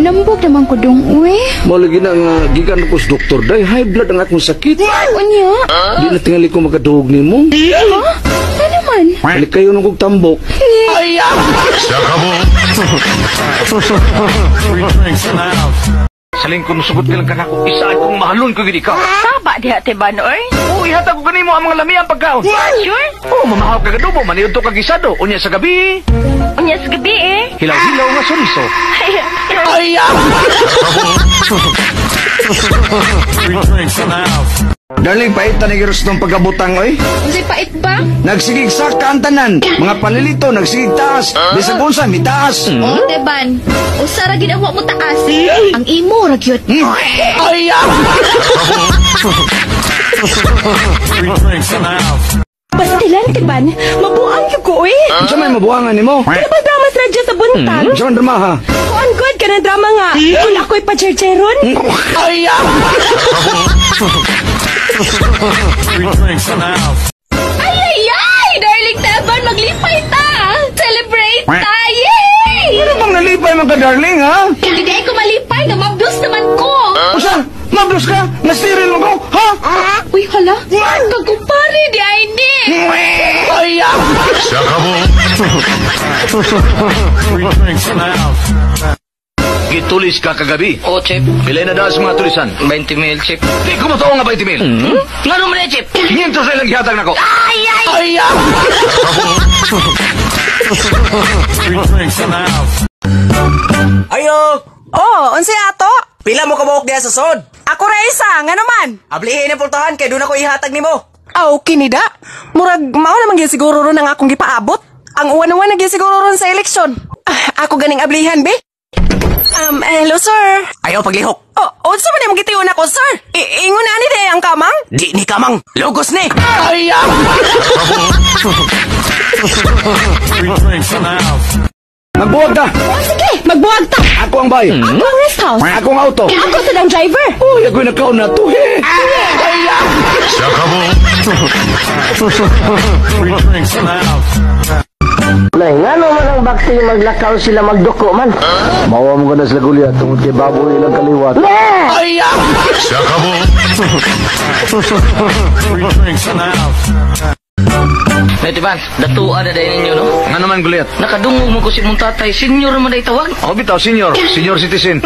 Nambog naman ko dong, uy. Mao lagi na nga gikan ko sa doktor day, high blood ang akong sakit. Unya? Di na tingali ko makadugog nimo. Ha? Ano man? Balik kayo nung kog tambok. Sa lingkod musugot ka lang kanako, isa akong mahalon ko gid ikaw. Saba diha te ban oy. Oh, ihatag ko kanimo ang mga lamiang pagkaon. Sure? Oh, mamahaw ka adobo, maniud to ka gisado. Unya sa gabi, Unya sa gabi eh. Hilaw-hilaw nga suriso. Darling, pait na giros ng pagkabutang, oy. Unsay pait ba? Nagsigig sa kantanan, mga panlilito, nagsigig taas. Bisag unsa, mitaas. Oh, Teban. Usa ra gid ang wa mo taas. Ang imo ra gyud. Pastilan, Tiban. Mabuang yung ko, eh. Unsa may mabuangan nimo? Ano ba drama sa radyo sa buntag? Unsa man drama ha? Kuan good ka ng drama nga. Kung ako'y pa-chercheron. Ay, ay, ay! Darling Teban, maglipay ta! Celebrate ta! Yay! Ano bang nalipay man ka, darling, ha? Hindi ay ko malipay nga mabdos naman ko. Unsa? Mablos ka? Nasiril mo ko? Ha? Uy, hala. Kagkumpare di ay ni. Gitulis ka kagabi. O, Chip. Pilay na daw sa mga tulisan. 20 mil, Chip. Di ko motoo nga 20 mil. Nga naman eh, Chip? 500 na ilang gihatag nako. Ayo! Oh, unsay ato? Pila mo kabuok diha sa sod? Ako ra isa, nga naman. Ablihin ang pultahan kay doon ako ihatag nimo. Aw, kinida. Murag mao naman gyud siguro ron ang akong gipaabot. Ang uwan-uwan na gyud siguro ron sa eleksyon. Ah, ako ganing ablihan, be. Hello, sir. Ayaw paglihok. Oh, unsa man imong gitiyon ako, sir? Ingon ani di ang kamang? Di ni kamang. Logos ni. Magbuwag ta. Oh, sige, magbuwag ta. Ako ang bay. Ako ang rest house. Ako ang auto. Ako sa dang driver. Uy, ako'y nakaon na to, he. Nay, ngano man ang bakti maglakaw sila magduko man? Mawa mo ka na sila gulya tungod kay baboy ilang kaliwat. Nay, Tiban, datua na dahil ninyo, no? Nga naman, Goliath. Nakadungog mo ko si mong tatay. Senior naman ay tawag. Ako bitaw, senior. Senior citizen.